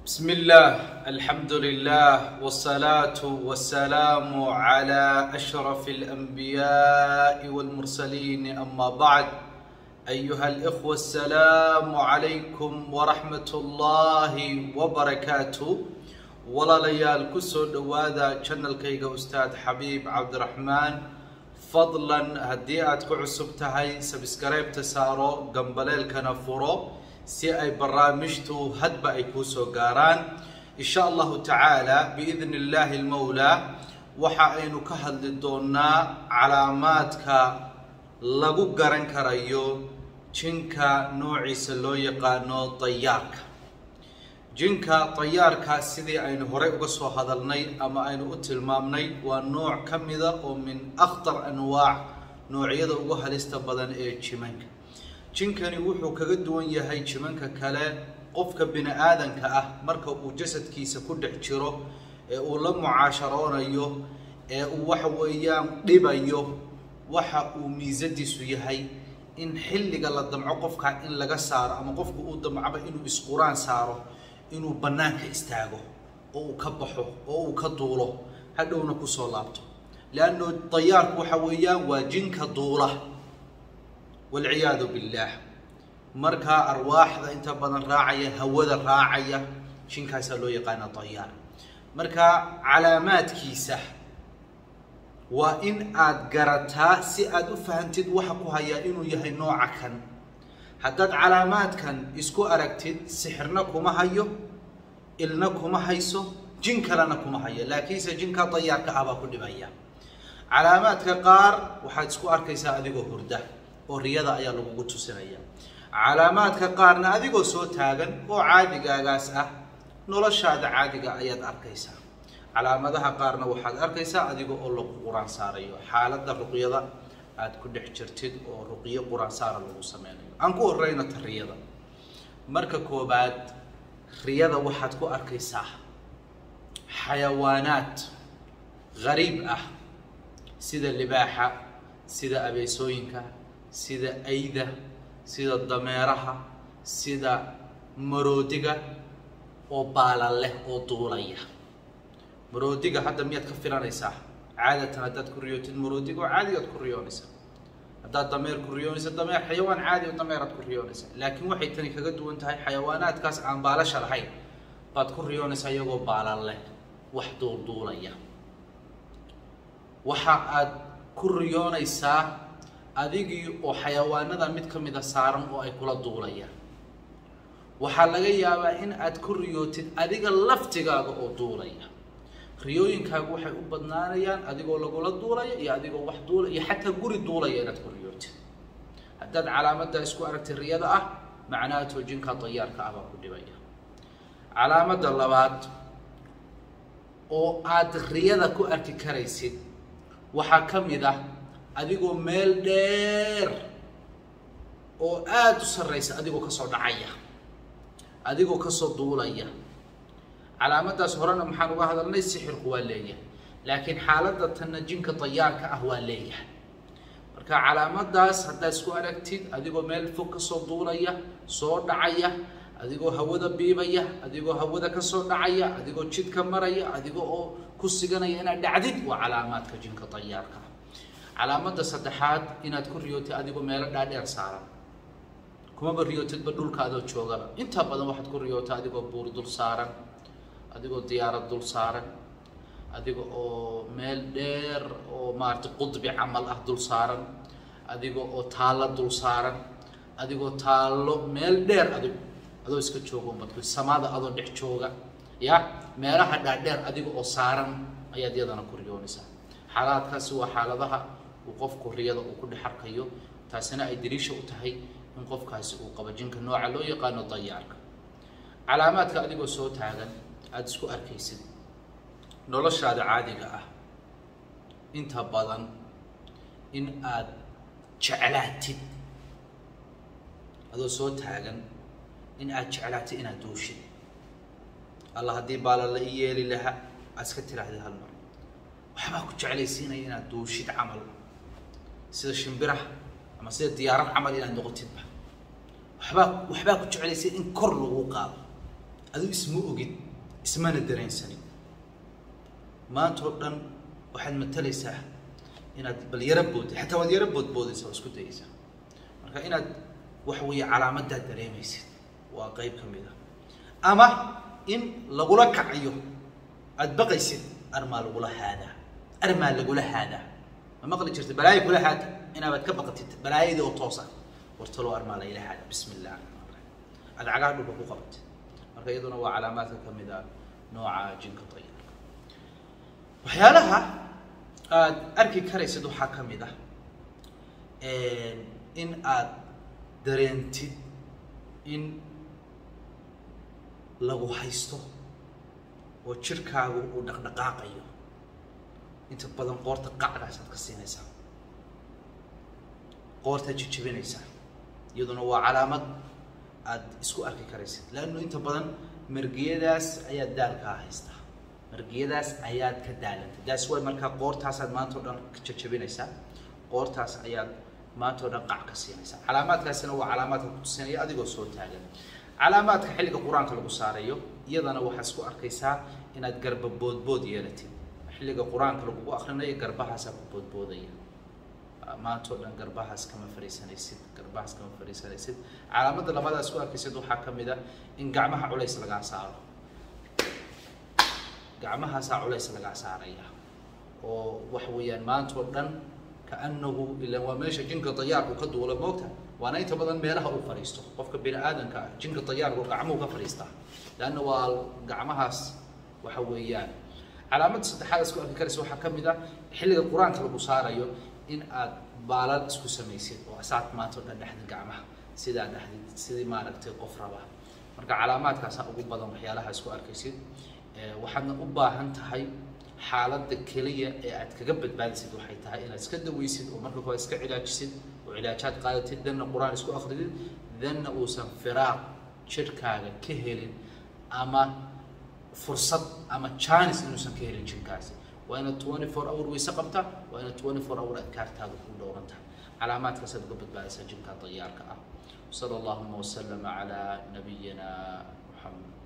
بسم الله، الحمد لله، والصلاة والسلام على أشرف الأنبياء والمرسلين، أما بعد. أيها الإخوة، السلام عليكم ورحمة الله وبركاته. Walaalayaal, kusoo dhowaada channelkayga Ustaad Xabiib Cabdiraxmaan. Fadlan, haddii aad ku cusub tahay, subscribe-ta saaro, gambaleelkana furo si ay barnaamijtu hadba ay kuu soo gaaraan, insha Allahu tacaala. Biidni illaahi almawlaa, waxa aynu ka hadli doonaa calaamaadka lagu garan karayo jinka noociisa loo yaqaano dayaarka. Jinka dayaarka, sidii aynu horey uga soo hadalnay ama aynu u tilmaamnay, waa nooc ka mida oo min akhtar anwaac, noocyada ugu halista badan ee jimanka. Jinkani wuxuu kaga duwan yahay jimanka kale, qofka bini aadanka ah marka uu jasadkiisa ku dhex jiro ee uu la mucaasharoonayo ee uu waxa weeyaan dhibayo, waxa uu miisadiisu yahay in xilliga la damco qofka in laga saaro ama qofku uu damcaba inuu isquraan saaro, inuu bannaanka istaago oo uu ka baxo oo uu ka duulo, hadhowna kusoo laabto, leanno dayaarku waxa weeyaan waa jinka duula, walciyaadu billaah. Markaa arwaaxda inta badan raacaya, hawada raacaya, jinkaasaa loo yaqaana dayaar. Marka calaamaadkiisa waa in aad garataa si aad u fahantid waxa ku hayaa inuu yahay nooca kan. Haddaad calaamaadkan isku aragtid, sixirna kuma hayo, ilna kuma hayso, jin kalena kuma hayo, laakiinse jinka dayaarka ah baa ku dhibaya. Calaamaadka qaar waxaad isku arkaysaa adigoo hurda oo riyada ayaa lagugu tusinaya. Calaamaadka qaarna adigoo soo taagan oo caadigaagaas ah, noloshaada caadiga ayaad arkaysaa. Calaamadaha qaarna waxaad arkaysaa adiga oo lagu qur-aan saarayo, xaaladda ruqyada aad ku dhex jirtid oo ruqyo qur-aan saara lagu sameynayo. Aan ku horeyno ta riyada. Marka koobaad, riyada waxaad ku arkaysaa xayawaanaad gariib ah, sida libaaxa, sida abeesooyinka, sida ayda, sida dameeraha, sida maroodiga oo baala leh oo duulaya. Maroodiga hadda miyaad ka filanaysaa? Caadatan haddaad ku riyootid maroodiga oo caadigaad ku riyoonaysaa. Haddaad dameer ku riyoonaysa, dameer, xayawaan caadi oo dameeraad ku riyoonaysaa. Laakiin waxay tani kaga duwan tahay, xayawaanaadkaas aan baalasha lahayn baad ku riyoonaysaa iyagoo baala leh, wax duulduulaya. Waxa aad ku riyoonaysaa adigii oo xayawaanada mid ka mida saaran oo ay kula duulayaan. Waxaa laga yaabaa in aad ku riyootid adiga laftigaaga oo duulaya. Riyooyinkaagu waxay u badnaanayaan adigoo lagula duulaya iyo adigoo wax duula iyo xataa guri duulaya inaad ku riyootid. Haddaad calaamadda isku aragtid riyada ah, macnaha toojinka dayaarka ah baa ku dhibaya. Calaamadda labaad oo aad riyada ku arki karaysid waxaa ka mid ah adigoo meel dheer oo aada u sarreysa adigoo kasoo dhacaya, adigoo kasoo duulaya. Calaamaddaas horena maxaan uga hadalnay? Sixirku waa leeyahay, laakiin xaaladda tanna jinka dayaarka ah waa leeyahay. Marka calaamaddaas haddaad isku aragtid, adigoo meel fog kasoo duulaya, soo dhacaya, adigoo hawada biibaya, adigoo hawada kasoo dhacaya, adigoo jidka maraya, adigoo oo ku siganaya inaad dhacdid, waa calaamaadka jinka dayaarka ah. Calaamadda saddexaad, inaad ku riyootid adigoo meelo dhaadheer saaran. Kumaba riyootidba dhulka adoo joogaba. Inta badan waxaad ku riyootaa adigoo buur dul saaran, adigoo diyaarad dul saaran, adiga oo meel dheer oo maaragtay qudbi camal ah dul saaran, adiga oo taallo dul saaran, adigoo taallo meel dheer adig adoo iska jooga umadku samada adoo dhex jooga, ya meelaha dhaadheer adiga oo saaran ayaad iyadana ku riyoonaysaa. Xaalaadkaasi waa xaaladaha uu qofku riyada uu ku dhex arkayo, taasina ay daliisha u tahay in qofkaasi uu qabo jinka nooca loo yaqaano dayaarka. Calaamaadka adigoo soo taagan aada isku arkaysid noloshaada caadiga ah, inta badan in aad jeclaatid adoo soo taagan, in aad jeclaatid inaad duushid. Alla, haddii baala la ii yeeli lahaa, aad iska tidhaahdid hal mar. Waxbaa ku jeclaysiinaya inaad duushid camal, sida shimbiraha ama sida diyaarad camal inaad noqotidba. Waxbaa ku jeclaysiin in kor lagu qaado. Adigu isma ogid, ismana dareensanin. Maanta oo dhan waxaad matalaysaa inaad bal yaro boodid, xataa waad yaro boodboodaysaa, waa isku dayaysaa. Marka inaad waxa weeye calaamaddaa dareemaysid waa qeyb ka mid ah, ama in lagula kaciyo aada baqaysid, armaa lagula haadaa, armaa lagula haadaa. Ma maqli jirta balaayo kula haada? Inaabaad ka baqatid balaayadii oo toosa, wartalo armaa layla haada, bismi illah raxmaan raxiim, aada cagaha dhulka ku qabatid. Marka iyaduna waa calaamaadka ka mid a nooca jinka dayaarka. Waxyaalaha aada arki karaysid waxaa ka mid ah in aad dareentid in lagu haysto oo jirkaagu uu dhaqdhaqaaqayo. Inta badan qoorta qacdaasaad ka siinaysaa, qoortaad jijibinaysaa, iyaduna waa calaamad aad isku arki karaysid, leannu inta badan margiyadaas ayaad daalkaa haystaa, margiyadaas ayaad ka daalantay. Daas way markaa qoortaasaad maanta o dhan jajabinaysaa, qoortaas ayaad maanta o dhan qac ka siinaysaa. Calaamaadkaasina waa calaamaadka kutusinaya adigoo soo taagan. Calaamaadka xilliga qur-aanka lagu saarayo, iyadana waxaad isku arkaysaa inaad garba boodbood yeelatid. Xilliga qur-aanka lagugu akrinayo garbahaasaa ku boodboodaya, maanta o dhan garbahaas kama fariisanaysid, garbahaas kama fariisanaysid. Calaamadda labaad isku arkaysid waxaa ka mid a in gacmaha culays lagaa saaro, gacmahaasaa culays lagaa saaraya, oo waxa weeyaan maanta oo dhan kaanahu ilan waa meesha jinka dayaarku ka duula, moogta? Waana inta badan meelaha uu fadhiisto qofka bini aadanka ah. Jinka dayaarku gacmuhu ka fadhiistaa, leanna waa gacmahaas. Waxa weeyaan calaamadda saddexaad isku arki karaysa waxaa ka mid ah xilliga qur-aanka lagu saarayo in aad baalal isku samaysid oo asaad maanta o dhan dhexdid gacmaha sidaa dhexdid, sidii maaragtay qof raba. Marka calaamaadkaasaa ugu badan waxyaalaha isku arkaysid. Waxaadna u baahan tahay xaaladda keliya ee aad kaga badbaadisid waxay tahay inaad iska daweysid oo marka kore iska cilaajisid oo cilaajaad qaadatid, danna qur-aan isku akridid, danna uusan firaaq jirkaaga ka helin ama fursad ama janis inuusan ka helin jirkaasi. Waa inaad 24 hour weyse qabta, waa inaad 24 hour adkaartaada ku dhowran tahay. Calaamaadkaasaad uga badbaadaysaa jinka dayaarka ah. Sala allahuma wasalama calaa nabiyina Muxamed.